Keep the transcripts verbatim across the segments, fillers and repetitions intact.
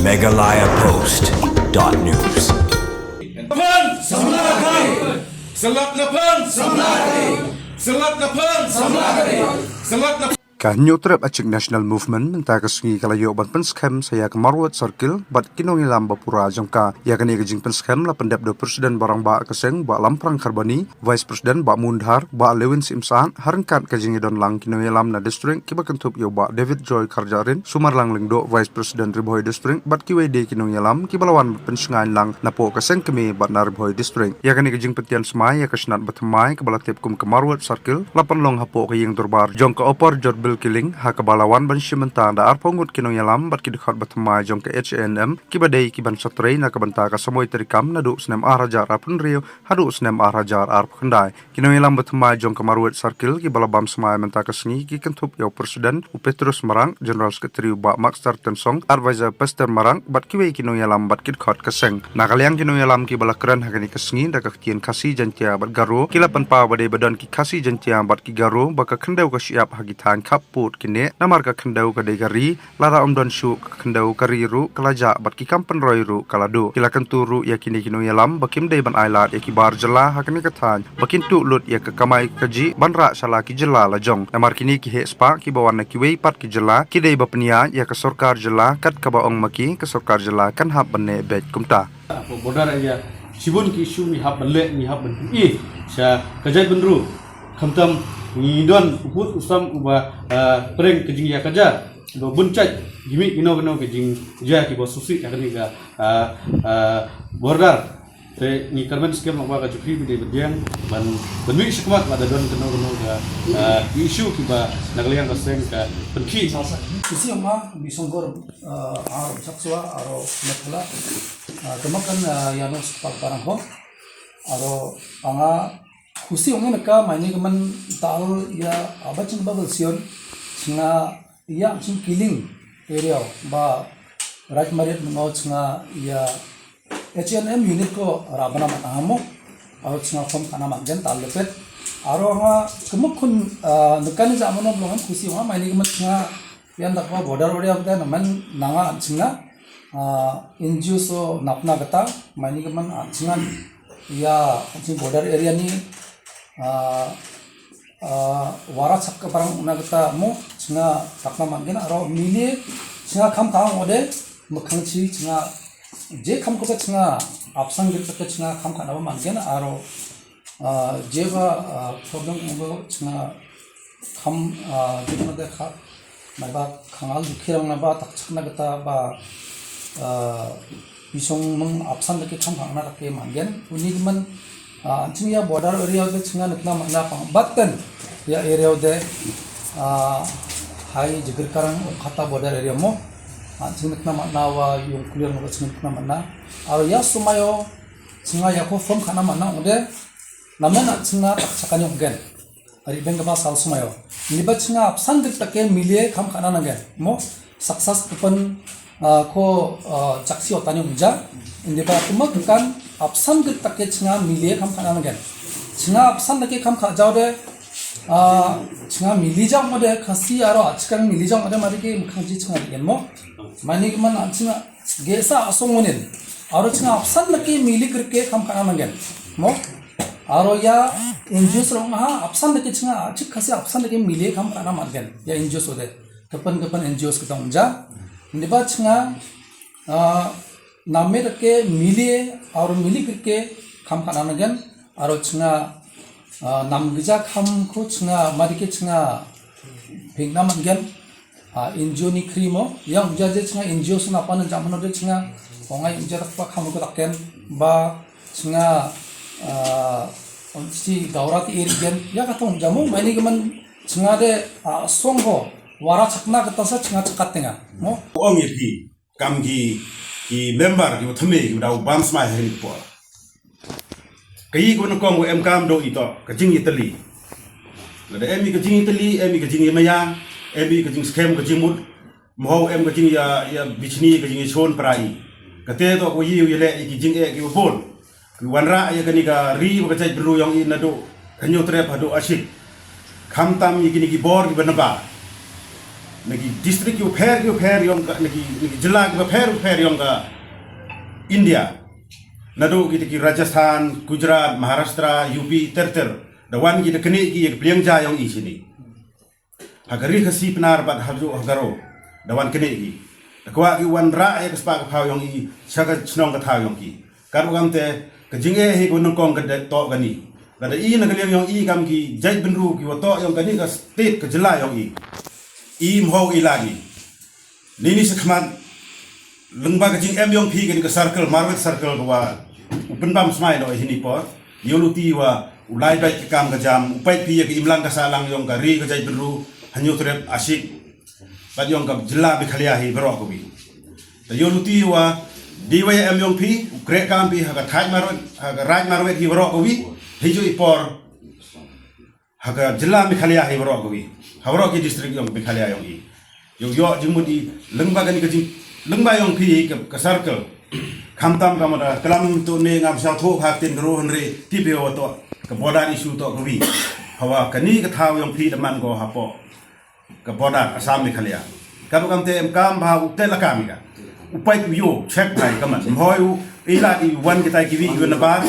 Meghalaya Post dot news. Phan! Samla kali! Salat na phan! Samla kali! Salat na phan! Samla kali! Salat na Ka Hynñiewtrep Achik National Movement mynta ka sngi ka la ïoh ban pynskhem sa ïa ka Marwet Circle bad ki nongïalam ba pura jong ka. Ïa kane ka jingpynskhem la pyndep da u President ba rangbah ka seng Bah Lamprang Kharbani, Vice President Bah Moondhar, Bah Lewin Syiem Saad, ha ryngkat ka jingïadon lang ki nongïalam na district kiba kynthup ïa u Bah David Joy Kharjahrin, Sumarlang Lyngdoh, Vice President Ri Bhoi District bad kiwei de ki nongïalam kiba la wan pynshngaiñ lang napoh ka seng kmie bad na Ri Bhoi District. Ïa kane ka jingpyntian smai ïa ka shnat bathymmai kaba la tip kum ka Marwet Circle la pynlong hapoh ka ïing dorbar jong ka Upper Jodhpur Killing, ha kaba la wan ban shim bynta da arphew ngut ki nongïalam bad ki dkhot bathymmai jong ka H A N M kiba dei ki ban sa trei na ka bynta ka samoi treikam naduh snem ar hajar arphew hynriew haduh snem ar hajar arphew khyndai. Ki nongïalam bathymmai jong ka Marwet Circle kiba la bam smai mynta ka sngi ki kynthup ïa u President u Petrus Marak, General Secretary u Bah Maxter Tynsong, Advisor Pastor Marak bad kiwei ki nongïalam bad ki dkhot ka seng. Na ka liang ki nongïalam kiba la kren ha kane ka sngi da ka ktien Khasi, Jaiñtia bad Garo ki la pynpaw ba dei ba don ki Khasi, Jaiñtia bad ki Garo ba ka khyndew ka shyiap ha ki thaiñ khappud ki neh, namar ka khyndew ka dei ka ri, lada ym don shuh ka khyndew ka ri ruh ka la jah bad ki kam pynroi ruh ka la duh. Ki la kyntu ruh ïa kine ki nongïalam ba kim dei ban ailad ïa ki bar jylla ha kane ka thaiñ ba kin tuh lut ïa ka kamai kajih ban rah sha la ki jylla la jong. Namar kine ki heh spah kiba wan na kiwei pat ki jylla ki dei ba pynïaid ïa ka sorkar jylla kat kaba ong ma ki ka sorkar jylla kan hap ban neh beit kumta. Border area shibun ki issue ngi hap ban leh, ngi hap ban pyni sha ka jaitbynriew. Khamtam ngi don u pud u sam uba, ah, pyrshang ka jingïakajia, uba bun jait ki mih kino kino ka jingjia kiba sngewsih ha kane ka, ah, ah, border. Te ngi kyrmen skhem ba ka jong phi ba dei ba pdiang ban, ban mih shakhmat lada don kano kano ka, ah, issue kiba na ka liang ka seng ka pynkhih. Khusi ong ma Bisongor, ah, aro Chakswa aro Mekhala, ah, kama kan, ah, ïano spal parang ho. Aro anga khusi ong na ka maini ka man tal ïa aba ching babel sion chinga ïa ching Killing area ba Rajmariat ngo chinga ïa H N M unit ko rabana man amo. Aro chinga form kana man gen tal lepet. Aro anga kemuk khun, ah, nekani ja mano blong khusi ong maini ka man chinga ïa ndak ba border area ba na man nanga chinga, ah, N G O so napna kata maini ka man, ah, chinga ïa ching border area ni, ah, ah, wara chak ka parang na kata mo chinga takna man gen aro mili chinga kham ka ong ode makhang chi chinga je kham ka ba chinga apsang git ka chinga kham ka na ba man gen aro, ah, je ba, ah, problem ong ba chinga kham, ah, je ba de kha na ba khangal dukhi rang na ba tak chak na kata ba, ah, Bisong mang apsan da ke kham hang na da ke man gen. Uni man, ah, ching ïa border area de chinga nukna mana pang batan ïa area de, ah, hai jigir karang ong kata border area mo. Ah, ching nukna mana wa yung kuliang mo ching nukna mana. Aro ïa sumayo chinga ïa ko form khana mana ong de. Namen ah chinga tak chakan yung gen. Ari beng kaba sal sumayo. Ni ba chinga apsan dik take milie kham khana nangen. Mo success kapan, ah, ko, ah, jaksi otani ungja. Indi ba kuma kan apsan dik take chinga milie kham khana nangen. Chinga apsan dik kham kha jao de, ah, chinga mili jao mo de Khasi aro achikang mili jao mo de mari ke mukhang ji chinga dik mo. Mani man chinga gesa asong unin. Aro chinga apsan dik mili kirke kham khana nangen. Mo aro ïa N G Os rong ha apsan da ke chinga achik Khasi apsan da ke milie kham khana man gen ïa N G Os ode. Kapan kapan N G Os ka tong ja. Ni ba chinga, ah, name da ke milie aro mili ke kham khana man gen aro chinga, ah, nam gija kham ko chinga mari ke chinga ping na man gen. Ah, N G O ni kri mo, yang ja je chinga N G O suna pan jam no de chinga, ongai ja tak pa kham ko taken, ba chinga, ah, on si daura ti eri gen, ya ka tong jamo, mani ke man chinga de, ah, song ho, wara chakna kata sa chinga chakat tenga, mo. Ong ïa phi, kam ki, ki member, ki thame, ki daw bam smai hen por. Ka yi ka nyngkong wa em kam do ito, ka jingïatylli. Lada em i ka jingïatylli, em i ka jingïamaya, em i ka jingskhem, ka jingmut, mhaw em ka jingïa, ïa bichni, ka jingïashon para i. Kate to ko yi u ïaleh i ki jingeh ki u bun. Ki wanrah ïa kani ka ri wa ka jait bru yong i nado, ka ñiewtrep hado ashik. Khamtam ïa kini ki bor ki banaba. na ki district kiba pher kiba pher jong ka, na ki, na ki jylla kiba pher kiba pher jong ka India. Naduh kita ki Rajasthan, Gujarat, Maharashtra, U P, ter ter. Da wan ki da knieh ki ïa ka pliang ja jong i shini. Ha ka Ri Khasi Pnar bad ha ruh ha Garo. Da wan knieh ki. Da kwah ki wan rah ïa ka spah ka phew jong i sha ka shnong ka thaw jong ki. Katba kam te ka jingeh hi ka nyngkong ka dei toh kane. Lada i na ka liang jong i kam ki jaitbynriew kiwa toh jong kane ka state ka jylla jong i. I mho i lad i. Nini shakhmat lyngba ka jingem jong phi kane ka circle, Marwet Circle kawa u pynbam smai noh hini por. Ïoh luti wa u lai bad ka kam ka jam, u peit phi ïa ka imlang ka sahlang jong ka ri ka jaitbynriew, Hynñiewtrep Ashik. Bad jong ka jylla Meghalaya hi baroh kawi. Te ïoh luti wa dei wa em jong phi, u kreh kam phi ha ka thait Marwet, ha ka raij Marwet hi baroh kawi. Hi ju i por ha ka jylla Meghalaya hi baroh kawi. Ha baroh ki district jong Meghalaya jong i. Ïoh ïoh jingmut i lyngba kane ka jing, lyngba jong phi ka, ka circle. Khamtam ka mada klam tu ne ngam sngewthuh ha ktien Garo hynrei tip ïoh wa toh ka border issue toh kawi. Hawa kane ka thaw jong phi da man ko hapoh ka border Assam Meghalaya. Katba kam te em kam ba u te la kam i ka. U peit u ïoh check bai ka man. Mhoi u i lad i wan kitai kiwi i wan na bar.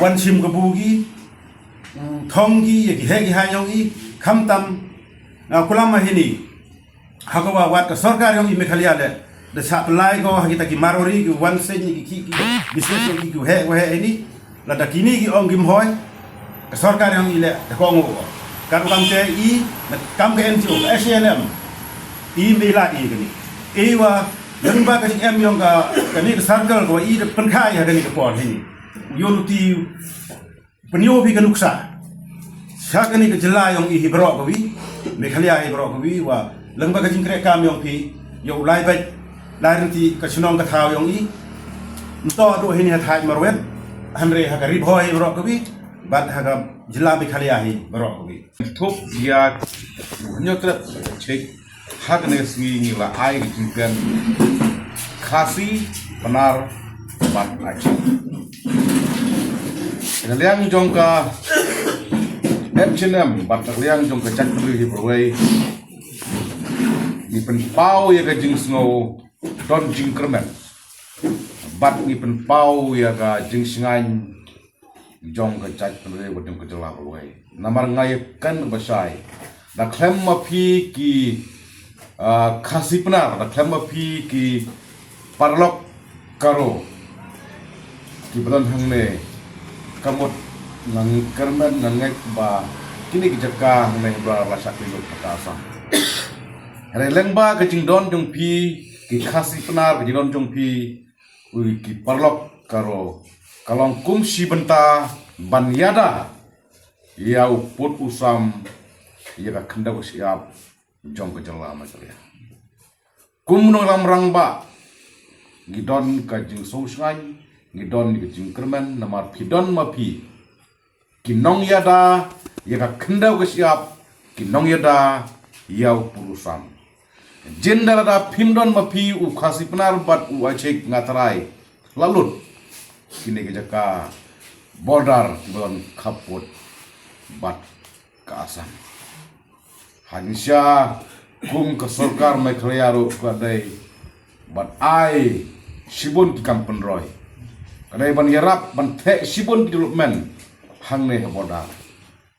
Wan shim ka bugi. U thong ki ïa ki heh ki hai jong i. Khamtam nga kulam ma hini. Ha ka wa wat ka sorkar jong i Meghalaya le da sah pynlai ko ha kita ki Marwari ki wan seng ki ki ki business jong ki ki heh wa heh ini. Lada kini ki ong ki mhoi ka sorkar jong i le da ko ngo ko. Katba kam te i na kam ka N G O ka S A N M i me la i kani. I wa lyngba ka jingem jong ka kani ka circle ko i da pynkhai ha kani ka por hini. Ïoh luti pynïoh phi ka nuksa. Sha kani ka jylla jong i hi baroh kawi, Meghalaya hi baroh kawi wa lyngba ka jingkreh kam jong phi, ïoh u lai bad lai rynti ka shnong ka thaw jong i. Nto duh hini ha thait Marwet, hynrei ha ka Ri Bhoi hi baroh kawi, bad ha ka jylla Meghalaya hi baroh kawi. Thup ïa Hynñiewtrep Ashik. Ha kane ka sngi ngi la ai ka jingkren Khasi, Pnar bad Achik. Na liang jong ka H A N M bad na liang jong ka jaitbynriew hi baroh ngi pynpaw ïa ka jingsngew don jingkyrmen bad ngi pynpaw ïa ka jingshngaiñ jong ka jaitbynriew bad jong ka jylla baroh. Namar nga ïa kan ba shai da khlem ma phi ki, ah, Khasi Pnar, da khlem ma phi ki paralok Garo ki ba don hangne, ka mut nga kyrmen nga ngeit ba kine ki jaka hangne ba la shah ki lut ka Assam. Hynrei lyngba ka jingdon jong phi ki Khasi Pnar, ka jingdon jong phi u ki paralok Garo ka long kum shi bynta ban ïada ïa u pud u sam ïa ka khyndew ka shyiap jong ka jylla Meghalaya. Kum nongïalam rangbah ngi don ka jingsngewsih, ngi don ka jingkyrmen namar phi don ma phi ki nongïada ïa ka khyndew ka shyiap, ki nongïada ïa u pud u sam. Jin da lada phim don ma phi u Khasi Pnar bad u Achik nga tharai la lut kine ki jaka border ki ba don khappud bad ka Assam. Hangta kum ka sorkar Meghalaya ruh ka dei ban ai shibun ki kam pynroi, ka dei ban ïarap ban theh shibun ki development hangne ha border.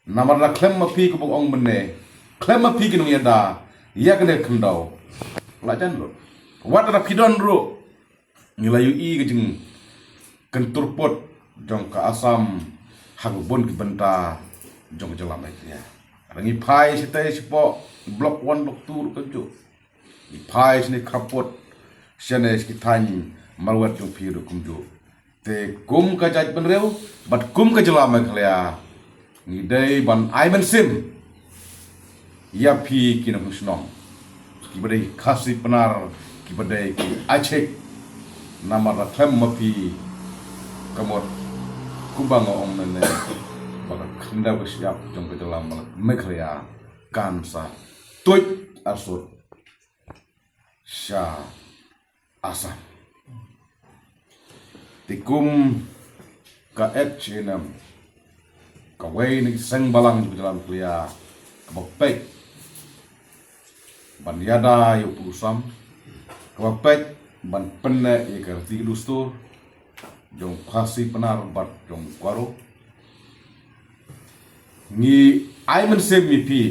Namar la khlem ma phi ka bok ong mynne, khlem ma phi ki nongïada ïa kane ka khyndew, la jan ruh wat la phi don ruh ngi la ïohi ka jingkyntur pud jong ka Assam ha ka bun ki bynta jong ka jylla Meghalaya. Ngi phai shatei shapoh Block One, Block Two ruh kumjuh. Ngi phai shane khappud shane sha ki thaiñ marwet jong phi ruh kumjuh. Te kum ka jaitbynriew bad kum ka jylla Meghalaya ngi dei ban ai mynsiem ïa phi ki nongshong shnong, ki ba dei Khasi Pnar, ki ba dei ki Achik. Namar la khlem ma phi ka mut kumba nga ong mynne ba ka khyndew ka shyiap jong ka jylla Meghalaya kan sa tuid arsut sha Assam. Te kum ka H A N M, kawei na ki seng balang jong ka jylla Meghalaya kaba peit ban ïada ïa u pud u sam, kaba peit ban pynneh ïa ka riti dustur jong Khasi Pnar bad jong Garo. Ngi ai mynsiem ïa phi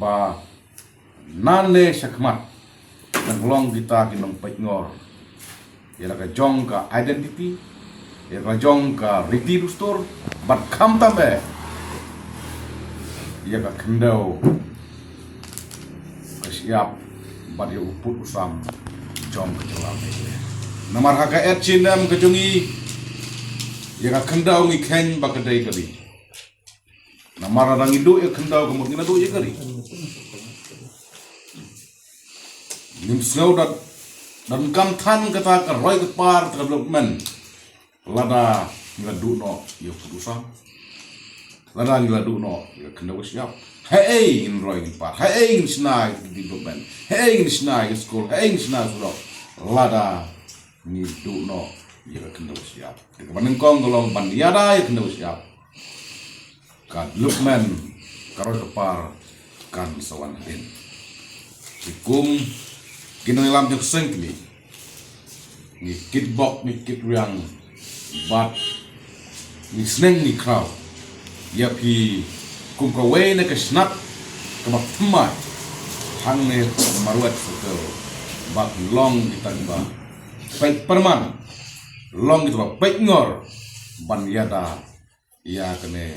ba nangne shakhmat ngan long kita ki nongpeitngor ïa la ka jong ka identity, ïa la ka jong ka riti dustur, bad khamtam eh ïa ka khyndew ka shyiap bad ïa u pud u sam jong ka jylla Meghalaya. Namar ha ka et shinem ka jong ngi ïa ka khyndew ngi kheiñ ba ka dei ka ri. Namar lada ngi duh ïa ka khyndew ka mut ngi la duh ïa ka ri. Ngim sngew da, da donkam than kata ka roi ka par ka development lada ngi la duh noh ïa u pud u sam, lada ngi la duh noh ïa ka khyndew ka shyiap. Haei ngin roi ngin par, haei ngin shna ïa ka development, haei ngin shna ïa ka skul, haei ngin shna ïa ka surok, lada ngi duh noh ïa ka khyndew ka shyiap. Te kaba nyngkong ka long ban ïada ïa ka khyndew ka shyiap. Ka development ka roi ka par kan sa wan hadien. Te kum ki nongïalam jong ka seng kmie, ngi kitbok ngi kitriang bad ngi sneng ngi khraw ïa phi kum kawei na ka shnat kaba thymmai hangne Marwet Circle, ba phin long kita kiba peit pyrman, long kita ba peitngor ban ïada ïa kane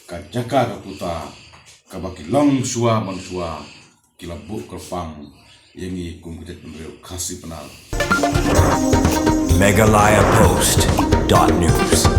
ka jaka ka puta kaba ki longshuwa manshuwa ki la buh kyrpang ïa ngi kum ka jaitbynriew Khasi Pnar. Meghalaya Post dot news.